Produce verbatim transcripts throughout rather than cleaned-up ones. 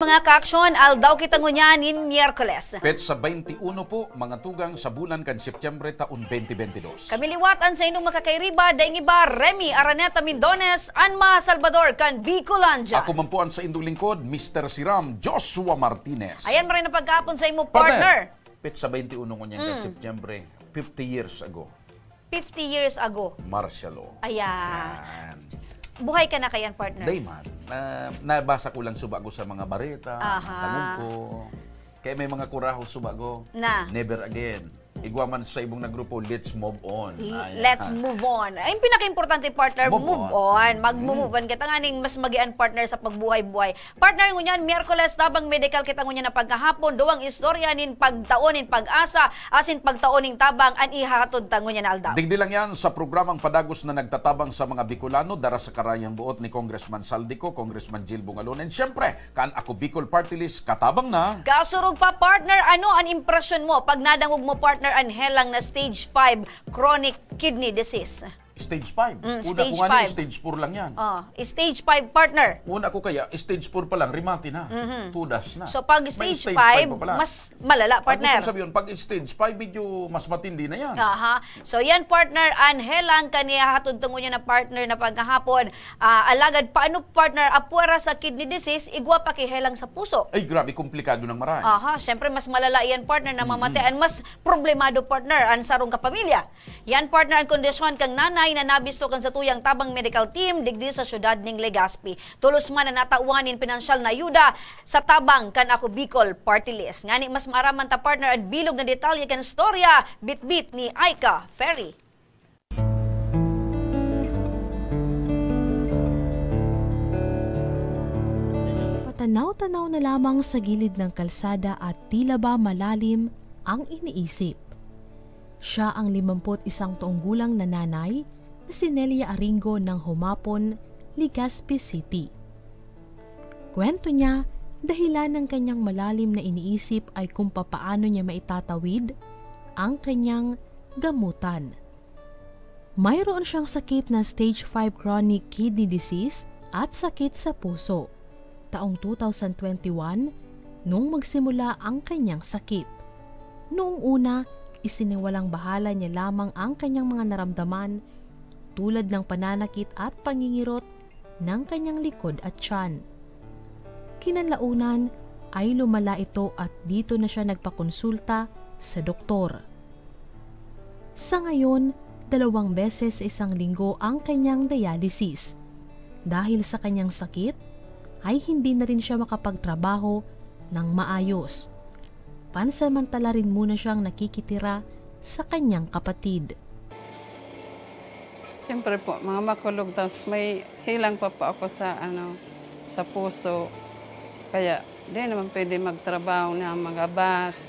Mga kaaksyon, aldaw kita ngunyan nin Miyerkules. Petsa twenty-uno po, mga tugang sa bulan kan Setyembre taon twenty twenty-two. Kami liwat an saindong makakairiba, daing iba, Remy Araneta Mindones, an mga Salvador kan Bicolandia. Ako man po ang saindong lingkod, Mister Siram, Joshua Martinez. Ayan, maray na pagkahapon sa imo, partner. Petsa twenty-uno ngunyan kan Setyembre, fifty years ago. Fifty years ago. Martial law. Ayan. Ayan. Buhay ka na kayan, partner? Day man. Na, nabasa ko lang suba ko sa mga bareta, Aha. tangog ko. Kaya may mga kurahaw suba ko. Na. Never again. Igwa man sa ibong na grupo, let's move on. L-, Ayan. let's move on. Ay, yung pinaka-importante, partner, Move move on. on. Mag-move Mm. on. Kita nga ning mas magian, partner, sa pagbuhay-buhay. Partner, ngunyan, Miyerkules, tabang medikal kita ngunyan na pagkahapon, duwang istorya nin pagtao nin pag-asa, asin pagtao nin tabang, an ihahatod ta ngunyan na aldaw. Digdi lang yan sa programang Padagos na nagtatabang sa mga Bicolano, dara sa karayang buot ni Congressman Saldico, Congressman Jil Bungalon, and siyempre, kan Ako Bicol Party List, katabang na. Kasurog pa, partner, ano an impresyon mo pag nadangog mo, partner, an helang na stage five chronic kidney disease? Stage five. Mm, Una stage ko nga ni five. stage four lang yan. Oh, stage five, partner. Una ko kaya, stage four pa lang, rimati na. Mhm. Tudas na. So, pag May stage stage five, five pa pala. mas malala, Ang partner. gusto sabihin, pag stage five, medyo mas matindi na yan. Aha. So, yan, partner, an helang kan ihahatod ta ngunyan na, partner, na pagkahapon. Ah, alagad, paano, partner, apwera sa kidney disease, igwa pa ki helang sa puso? Ay, grabe, komplikado ng maray. Aha, syempre, mas malala yan, partner, na Mm-mm. mamatay. An mas problemado, partner, an sarong kapamilya. Yan, partner, an kondisyon kan nanay na nabisto kan satuyang tabang medical team digdi sa siyudad ning Legazpi. Tolos man na natawan nin pinansyal na ayuda sa tabang kan Ako Bicol Party List. Ngani mas maaraman ta, partner, an bilog na detalye kan istorya, bitbit ni Aika Ferry. Patanaw-tanaw na lamang sa gilid ng kalsada at tila ba malalim ang iniisip. Siya ang limamput isang taong gulang na nanay na si Nelia Aringo ng Humapon, Legazpi City. Kwento niya, dahilan ng kanyang malalim na iniisip ay kung papaano niya maitatawid ang kanyang gamutan. Mayroon siyang sakit na stage five chronic kidney disease at sakit sa puso. Taong two thousand twenty-one, nung magsimula ang kanyang sakit. Noong una, isiniwalang bahala niya lamang ang kanyang mga naramdaman, tulad ng pananakit at pangingirot ng kanyang likod at tiyan. Kinalaunan ay lumala ito at dito na siya nagpakonsulta sa doktor. Sa ngayon, dalawang beses sa isang linggo ang kanyang dialysis. Dahil sa kanyang sakit, ay hindi na rin siya makapagtrabaho ng maayos. Pansamantala rin muna siyang nakikitira sa kanyang kapatid. Siyempre po, mga makulog, tapos may helang pa po ako sa, ano, sa puso. Kaya, di naman pwede magtrabaho na magabas.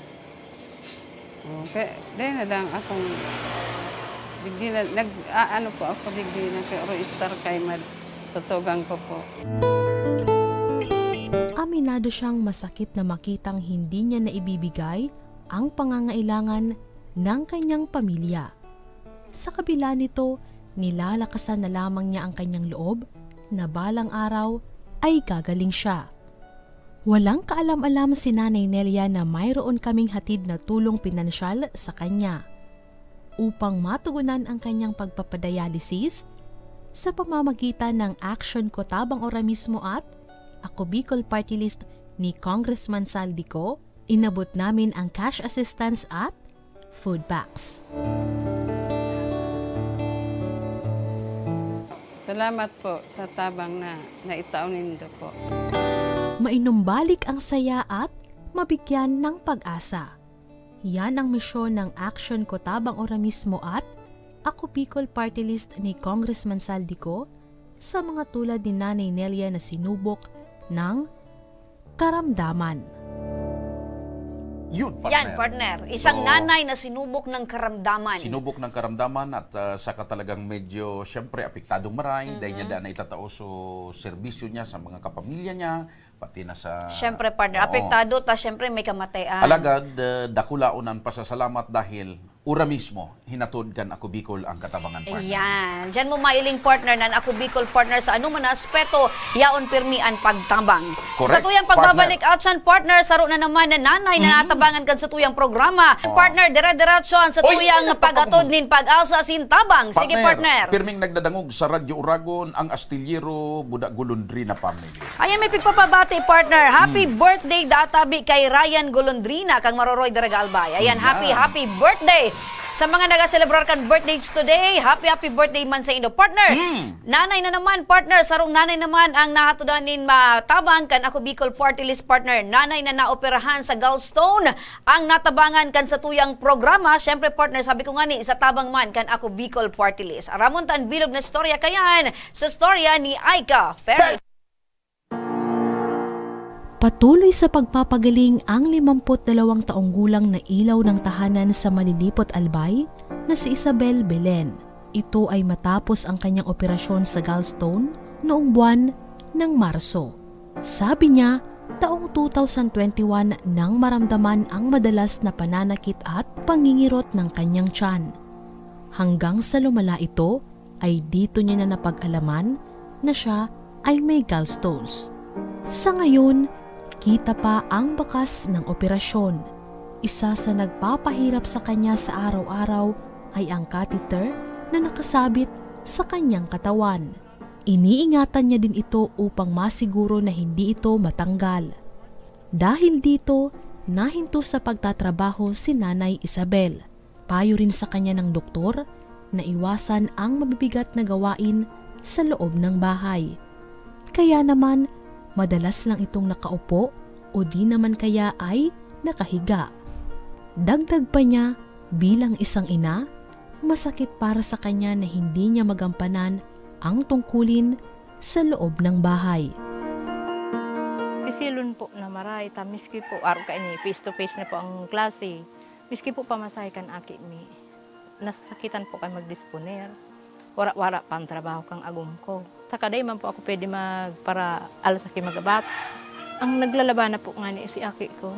Okay, di na lang akong, digdi na, nag-aano po ako, digdi na kay Roy Star kay Mad, sa tugang ko po. Aminado siyang masakit na makitang hindi niya naibibigay ang pangangailangan ng kanyang pamilya. Sa kabila nito, nilalakasan na lamang niya ang kanyang loob na balang araw ay gagaling siya. Walang kaalam-alam si Nanay Nelia na mayroon kaming hatid na tulong pinansyal sa kanya upang matugunan ang kanyang pagpapadialysis sa pamamagitan ng Action Ko Tabang Ora Mismo at Ako Bicol Party List ni Congressman Saldico. Inabot namin ang cash assistance at food packs. Salamat po sa tabang na naitao nindo po. Mainumbalik ang saya at mabigyan ng pag-asa. Yan ang misyon ng Action Ko Tabang Ora Mismo at Ako Bicol Party List ni Congressman Saldico sa mga tulad ni Nanay Nelia na sinubok ng karamdaman. Yun, partner. Yan, partner. Isang So, nanay na sinubok ng karamdaman. Sinubok ng karamdaman at, ah, saka talagang medyo, siyempre, apektadong maray, dahil niya Mhm. daan na itatao so serbisyo niya sa mga kapamilya niya, pati na sa Siyempre, partner. Oo. Apektado ta, siyempre, may kamatayan. Alagad, ah, dakulaon ang pasasalamat dahil Ora Mismo, hinatod kan Ako Bicol ang katabangan, partner. Ayan. Diyan mo mailing, partner, na an Ako Bicol, partner, sa anoman na aspeto, yaon pirmi an pagtabang. Correct, partner. Sa tuyang pagbabalik, atyan, partner, saro na naman na nanay na natabangan kan sa tuyang programa. Oh. Partner, dire-diretso an sa tuyang pag-atod nin pag-asa asin tabang. Sige, partner. Partner, pirming nagdadangog sa Radyo Oragon, ang Astillero, Buda Golondrina family. Ayan, may pigpapabati, partner. Happy birthday, databi kay Ryan Golondrina, kang Maroroy, Daraga, Albay. Ayan, happy, happy birthday! Sa mga nagaselebrar kan birthdays today, happy, happy birthday man sa inyo, partner. Nanay na naman, partner. Sarong nanay naman ang nahatodan nin matabang kan Ako Bicol Party List, partner. Nanay na naoperahan sa gallstone ang natabangan kan sa tuyang programa. Siyempre, partner, sabi ko nga ni, sa tabang man kan Ako Bicol Party List. Aramon ta an bilog na storya kayan sa storya ni Aika Ferry. Patuloy sa pagpapagaling ang limamput dalawang taong gulang na ilaw ng tahanan sa Malilipot, Albay, na si Isabel Belen. Ito ay matapos ang kanyang operasyon sa gallstone noong buwan ng Marso. Sabi niya, taong two thousand twenty-one nang maramdaman ang madalas na pananakit at pangingirot ng kanyang tiyan. Hanggang sa lumala ito, ay dito niya na napag-alaman na siya ay may gallstones. Sa ngayon, kita pa ang bakas ng operasyon. Isa sa nagpapahirap sa kanya sa araw-araw ay ang catheter na nakasabit sa kanyang katawan. Iniingatan niya din ito upang masiguro na hindi ito matanggal. Dahil dito, nahinto sa pagtatrabaho si Nanay Isabel. Payo rin sa kanya ng doktor na iwasan ang mabibigat na gawain sa loob ng bahay. Kaya naman, madalas lang itong nakaupo o di naman kaya ay nakahiga. Dagdag pa niya, bilang isang ina, masakit para sa kanya na hindi niya magampanan ang tungkulin sa loob ng bahay. Pisilon po na maray ta, miski po arog kaini face to face na po ang klase, miski po pamasahe kan aki mi, nasasakitan po kami magdisponer. Wara-wara pa ang trabaho kang agom ko. Saka dai man po ako pwede magparaal sa kimagabat. Ang naglalaba na po ngani si aki ko.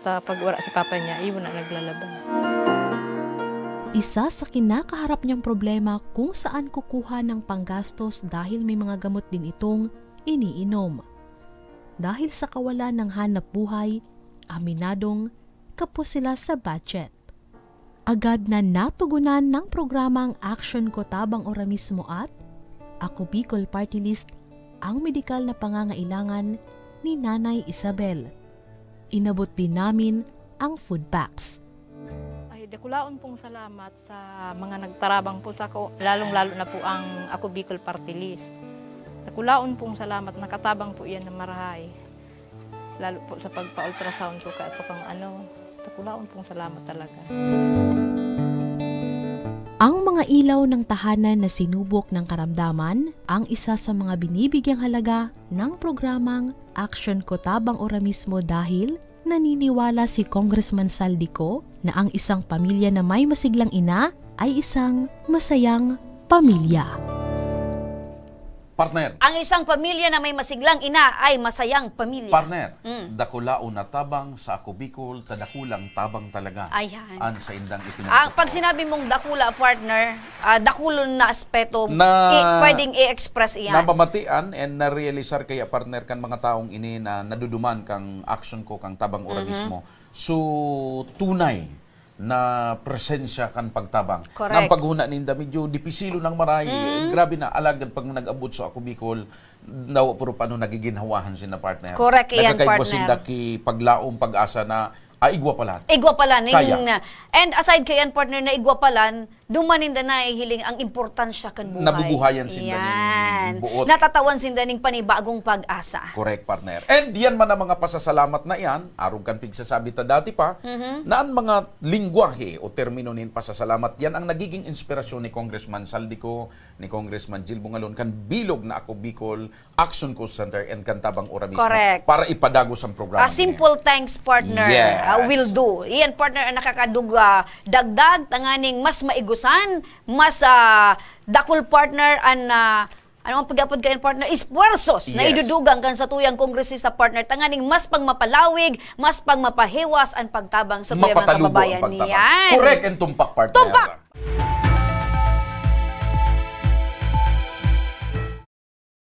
Ta pag wara si papa niya, iyo na naglalaba. Isa sa kinakaharap niyang problema kung saan kukuha ng panggastos dahil may mga gamot din itong iniinom. Dahil sa kawalan ng hanap buhay, aminadong kapos sila sa budget. Agad na natugunan ng programang Action Ko Tabang Ora Mismo at Ako Bicol Party List ang medikal na pangangailangan ni Nanay Isabel. Inabot din namin ang food packs. Ay, dakulaon pong salamat sa mga nagtarabang po sa ko, lalong-lalo na po ang Ako Bicol Party List. Dakulaon pong salamat, nakatabang po iyan na marahay. Lalo po sa pagpa-ultrasound ko, kaya po kang ano, dakulaon pong salamat talaga. Ang mga ilaw ng tahanan na sinubok ng karamdaman ang isa sa mga binibigyang halaga ng programang Action Ko Tabang Ora Mismo dahil naniniwala si Congressman Zaldy Co na ang isang pamilya na may masiglang ina ay isang masayang pamilya. Partner. Ang isang pamilya na may masiglang ina ay masayang pamilya. Partner, Mm. dakulaon na tabang sa Ako Bicol, ta dakulang tabang talaga Ayan. an saindang ipinagtutupad. Ah, pag sinabi mong dakula, partner, ah, dakulon na aspeto, Na i-, pwedeng i-express iyan. Namamatian and narealisar kaya, partner, kan mga taong ini na naduduman kang action ko, kang tabang ora Mhm. mismo. So, tunay na presensya kan pagtabang. Correct. Nang paghuna ninda, medyo dipisilo nang maray. Mm. Grabe na, alagad pag nag-abot sa Ako Bicol, dawa puro pa ano, nagiginhawahan sila, partner. Correct, iyan, Nagkakaiba partner. sinda ki paglaom, pag-asa na, ah, igwa palan. Igwa palan, Kaya. ning, and aside kay yan, partner, na igwa palan, duman ninda nahihiling ang importansya kan buhay. Nabubuhayan sinda ning Yan. buot. Natatawan sinda ning panibagong pag-asa. Correct, partner. And yan man ang mga pasasalamat na yan, arog kan pigsasabi ta dati pa, Mhm. na ang mga lingwahe o termino nin pasasalamat, yan ang nagiging inspirasyon ni Congressman Zaldy Co, ni Congressman Jil Bongalon, kan bilog na Ako Bicol, Action Call Center, and kan Tabang Ora Mismo Correct. para ipadagos ang programa A niya. simple thanks, partner, Yes. ah, will do. Iyan, partner, ang nakakadug-, ah, dagdag, tanganing mas maigusan, mas, ah, dakul, partner, an, ah, Ano ang pag-apod kayo, partner? Esfuerzos na Yes. idudugang kan satuyang kongresista, partner, tanganing mas pang mapalawig, mas pang mapahiwas ang pagtabang sa tuyang mga Mapatalubo kababayan ang pagtabang. niyan. Correct ang tumpak, partner. Tumpak!